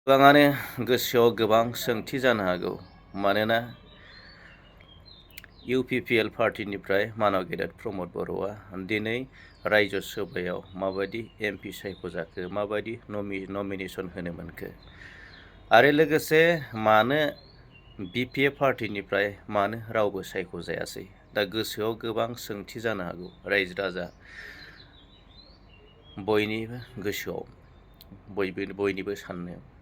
गोबाङानो गोसोआव गोबां सोंथि जानो हागौ मानोना इउपिपिएल पार्टिनिफ्राय मानाव गेदेर प्रमद बर'आ दिनै रायजो सभायाव माबायदि एमपि सायख'जाखो माबायदि नमिनेसन होनो मोनखो आरो लोगोसे मानो बिपिएफ पार्टिनिफ्राय मानो रावबो सायख'जायासै दा गोसोआव गोबां सोंथि जानो हागौ रायजो राजा बयनिबो गोसोआव बयनिबो साननायाव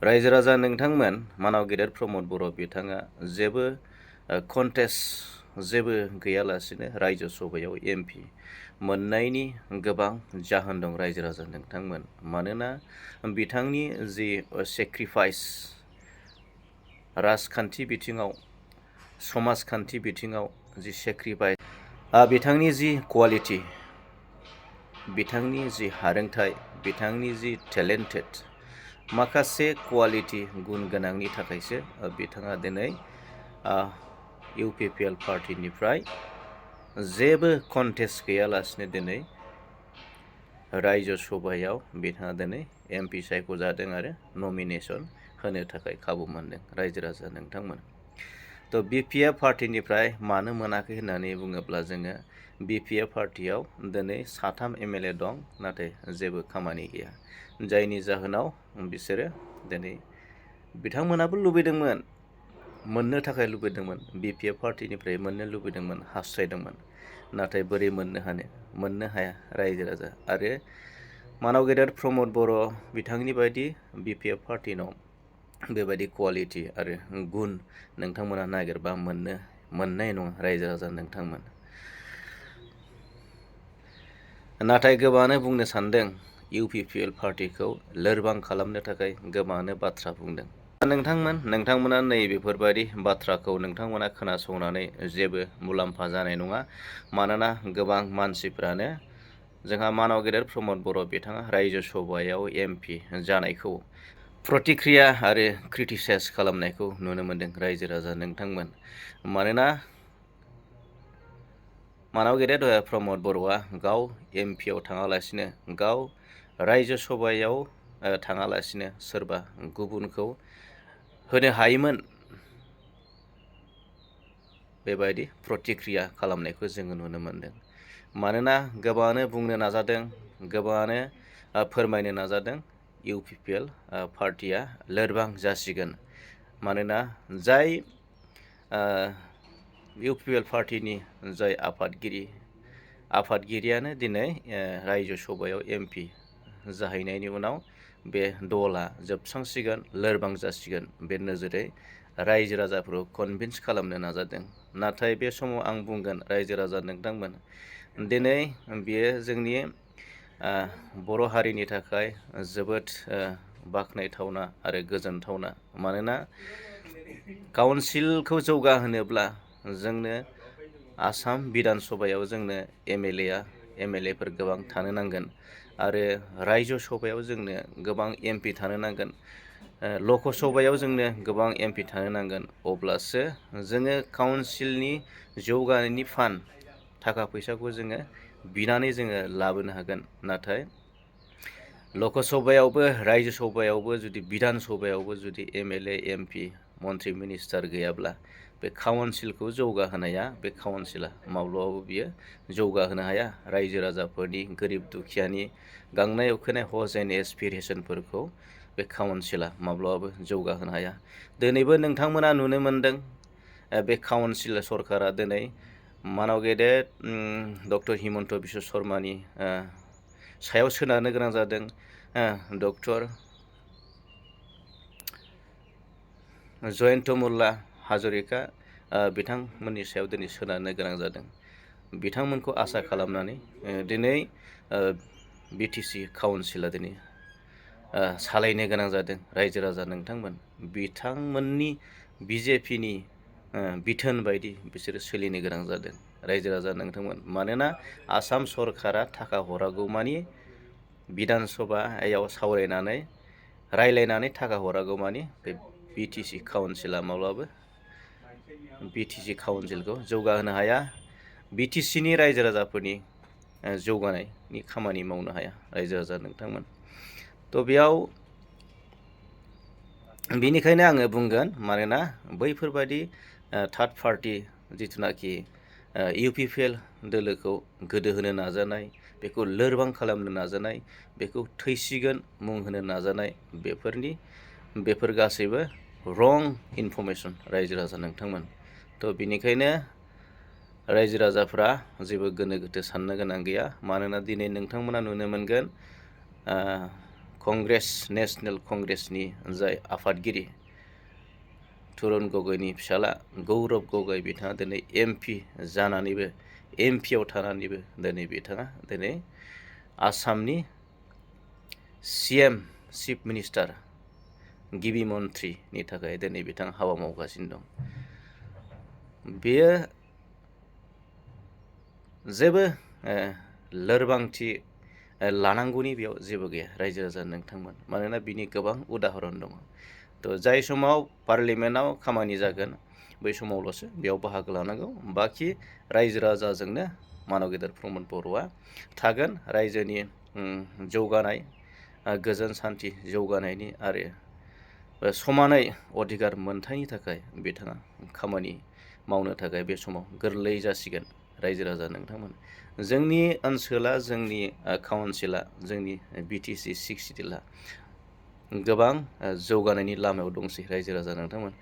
रायजो राजा नोंथांमोन मानाव गेदेर प्रमद बर' बिथाङा जेबो जेबो गैयालासिनो रायजो सभायाव एमपि मोननायनि गोबां जाहोन दं रायजो राजा नोंथांमोन मानोना बिथांनि जि सेक्रिफाइस राजखान्थि बिथिङाव समाजखान्थि बिथिङाव जि सेक्रिफाइस बिथांनि जि क्वालिटि बिथांनि जि हारोंथाइ बिथांनि जि टेलेन्टेड माखासे क्वालिटि गुन गोनांनि थाखायसो बिथाङा दिनै इउपिपिएल पार्टिनिफ्राय जेबो कन्टेस्ट गैयालासिनो दिनै रायजो सभायाव बिथाङा दिनै एमपि सायख'जादों आरो नमिनेसन होनो थाखाय खाबु मोनदों रायजो राजा नोंथांमोन। थ' बिपिएफ पार्टिनिफ्राय मानो मोनाखै होननानै बुङोब्ला जोङो बिपिएफ पार्टियाव दिनै 3 एमएलए दं नाथाय जेबो खामानि गैया जायनि जाहोनाव बिसोरो दिनै बिथांमोनाबो लुबैदोंमोन मोननो थाखाय लुबैदोंमोन बिपिएफ पार्टिनिफ्राय मोननो लुबैदोंमोन हास्थायदोंमोन नाथाय बोरै मोननो हाया रायजो राजा आरो मानाव गेदेर प्रमद बर' बिथांनि बायदि बिपिएफ पार्टिनाव बेबायदि क्वालिटि आरो गुन नोंथांमोना नागिरबा मोननाय नङा रायजो राजा नोंथांमोन। नाथाय गोबाङानो बुंनो सानदों इउपिपिएल पार्टिखौ लोरबां खालामनो थाखाय गोबाङानो बाथ्रा बुंदों। नोंथांमोना नैबेफोरबायदि बाथ्राखौ नोंथांमोना खोनासंनानै जेबो मुलाम्फा जानाय नङा मानोना गोबां मानसिफ्रानो जोंहा मानाव गेदेर प्रमद बर' बिथाङा रायजो सभायाव एमपि जानायखौ प्रतिक्रिया आरो क्रिटिसाइज खालामनायखौ नुनो मोनदों रायजो राजा नोंथांमोन मानोना मानाव गेदेर प्रमद बर'आ गाव एमपिआव थाङालासिनो गाव रायजो सभायाव थाङालासिनो सोरबा गुबुनखौ होनो हायोमोन बेबायदि प्रतिक्रिया खालामनायखौ जोङो नुनो मोनदों मानोना गोबाङानो बुंनो नाजादों गोबाङानो फोरमायनो नाजादों इउपिपिएल पार्टिया लोरबां जासिगोन मानोना जाय इउपिपिएल पार्टिनि जाय आफादगिरियानो दिनै रायजो सभायाव एमपि जाहैनायनि उनाव बे दला जोबस्रांसिगोन लोरबां जासिगोन बे नोजोरै रायजो राजाफोरखौ कनभिन्स खालामनो नाजादों नाथाय बे समाव आं बुंगोन रायजो राजा नोंथांमोन दिनै बेयो जोंनि बर' हारिनि थाखाय जोबोद बाख्नायथावना आरो गोजोनथावना मानोना काउन्सिलखौ जौगाहोनोब्ला जोंनो आसाम बिधान सभायाव जोंनो एमएलएफोर गोबां थानो नांगोन आरो रायजो सभायाव जोंनो गोबां एमपि थानो नांगोन लकसभायाव जोंनो गोबां एमपि थानो नांगोन अब्लासो जोङो काउन्सिलनि जौगानायनि फान्ड थाखा फैसाखौ जोङो बिनानै जोङो लाबोनो हागोन नाथाय लकसभायावबो रायजो सभायावबो जुदि बिधान सभायावबो जुदि एमएलए एमपि मन्त्रि मिनिस्टार गैयाब्ला बे काउन्सिलखौ जौगाहोनाया बे काउन्सिला माब्लाबाबो बियो जौगाहोनो हाया रायजो राजाफोरनि गोरिब दुखियानि गांनाय उखैनाय हज एन्ड एसपिरेसनफोरखौ बे काउन्सिला माब्लाबाबो जौगाहोनो हाया दिनैबो नोंथांमोना नुनो मोनदों बे काउन्सिल सरकारा दिनै मानाव गेदेर डक्टर हिमन्त बिश्व शर्मानि सायाव सोनारनो गोनां जादों डक्टर जयन्त मल्ला हाजरिका बिथांमोननि सायाव दिनै सोनारनो गोनां जादों बिथांमोनखौ आसा खालामनानै दिनै बिटिसि काउन्सिला दिनै सालायनो गोनां जादों रायजो राजा नोंथांमोन बिथांमोननि बिजेपिनि बिथोन बायदि बिसोरो सोलिनो गोनां जादों रायजो राजा नोंथांमोन मानोना आसाम सरकारा थाखा हरागौमानि बिधान सभायाव रायलायनानै थाखा हरागौमानि बे बिटिसि काउन्सिला माब्लाबाबो बिटिसि काउन्सिलखौ जौगाहोनो हाया बिटिसिनि रायजो राजाफोरनि जौगानायनि खामानि मावनो हाया रायजो राजा नोंथांमोन थ' बेयाव बेनिखायनो आङो बुंगोन मानोना बैफोरबायदि थार्ड पार्टि जिथुनाखि UPPL दोलोखौ गोदोहोनो नाजानाय, बेखौ लोरबां खालामनो नाजानाय, बेखौ थैसिगोन मुं होनो नाजानाय, बेफोर गासैबो रं इनफरमेसन रायजो राजा नोंथांमोन। थ' बेनिखायनो रायजो राजाफ्रा जेबो गोनो गोथो साननो गोनां गैया। मानोना दिनै नोंथांमोना नुनो मोनगोन कंग्रेस, नेशनेल कंग्रेसनि जाय आफादगिरि तुरुन गगैनि फिसाला गौरब गगৈ, बिथाङा दिनै MP जानानैबो, MPआव थानानैबो दिनै बिथाङा आसामनि CM चिफ मिनिस्टार, गिबि मन्थ्रिनि थाखाय दिनै बिथाङा हाबा मावगासिनो दं। बेयो जेबो लोरबांथि लानांगौनि बेयाव जेबो गैया रायजो राजा नोंथांमोन। मानोना बिनि गोबां उदाहरन दङ। थ' जाय समाव पार्लियामेन्टआव खामानि जागोन बै समावल'सो बेयाव बाहागो लानांगौ। बाखि रायजो राजाजोंनो मानब गेदेर प्रमद बर'आ थागोन। रायजोनि जौगानाय, गोजोन सान्थि जौगानायनि आरो समानै अधिकार मोनथायनि थाखाय बिथाङा खामानि मावनो थाखाय बे समाव गोरलै जासिगोन रायजो राजा नोंथांमोन। जोंनि ओनसोला, जोंनि काउन्सिला, जोंनि BTC 6 सिटिला गोबां जौगानायनि लामायाव दंसै रायजो राजा नोंथांमोन।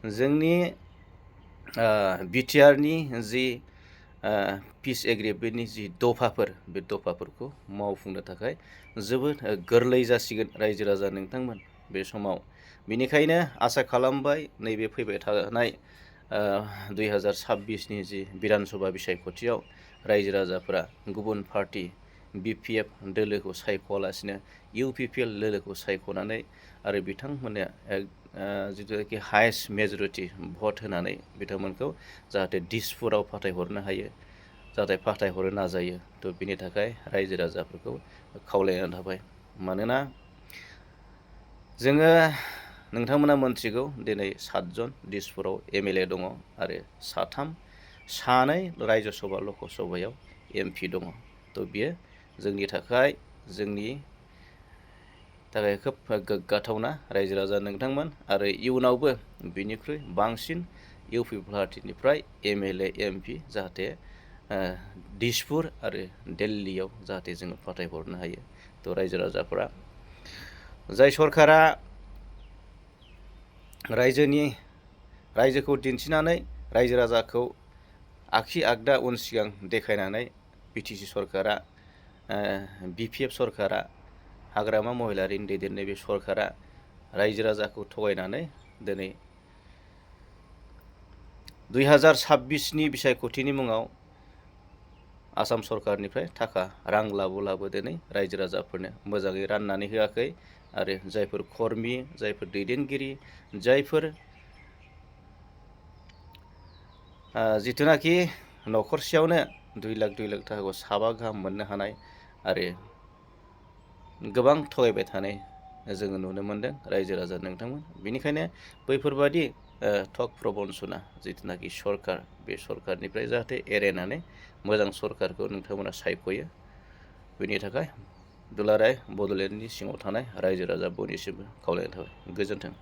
जोंनि BTRनि जि पिस एग्रिमेन्टनि जि दफाफोर, बे दफाफोरखौ मावफुंनो थाखाय जोबोद गोरलै जासिगोन रायजो राजा नोंथांमोन बे समाव। बेनिखायनो आसा खालामबाय नैबे फैबाय थानाय 2026नि जि बिधान सभा बिसायख'थियाव रायजो राजाफोरा गुबुन पार्टि BPF दोलोखौ सायख'वालासिनो UPPL दोलोखौ सायख'नानै आरो बिथांमोननो जिथुनाखि हायेस्ट मेजरिटि भट होनानै बिथांमोनखौ जाहाथे दिसपुराव फाथायहरनो हायो, जाहाथे फाथायहरनो नाजायो। थ' बिनि थाखाय रायजो राजाफोरखौ खावलायनाय थाबाय। मानोना जोङो, नोंथांमोना मोनथिगौ, दिनै 7 जन दिसपुराव MLA दङ आरो सानै रायजो सभा लक सभायाव MP दङ। थ' बियो जोंनि थाखाय खोब गोग्गाथावना रायजो राजा नोंथांमोन। आरो इयुनावबो बिनिख्रुइ बांसिन UP पार्टिनिफ्राय MLA MP जाहाथे दिसपुर आरो दिल्लीयाव जाहाथे जोङो फाथायहरनो हायो। थ' रायजो राजाफोरा, जाय सरकारा रायजोखौ दिन्थिनानै रायजो राजाखौ आगसि आगदा उन सिगां देखायनानै BTC सरकारा, BPF सरकारा, हाग्रामा महिलारिनि दैदेननाय बे सरकारा रायजो राजाखौ थगायनानै दिनै 2026नि बिसायख'थिनि मुङाव आसाम सरकारनिफ्राय रां लाबो दिनै रायजो राजाफोरनो मोजाङै राननानै होआखै। आरो जायफोर कर्मि, जायफोर दैदेनगिरि, जायफोर जिथुनाखि न'खरसेयावनो 2 लाख थाखाखौ साबा गाहाम मोननो हानाय आरो गोबां थगायबाय थानाय जोङो नुनो मोनदों रायजो राजा नोंथांमोन। बेनिखायनो बैफोरबादि ठग प्रबन्सना जिथुनाखि सरकार, बे सरकारनिफ्राय जाहाथे एरायनानै मोजां सरकारखौ नोंथांमोना सायख'यो। बेनि थाखाय दुलाराय बड'लेण्डनि सिङाव थानाय रायजो राजा बयनिसिमबो खावलायनाय थाबाय। गोजोन्थों।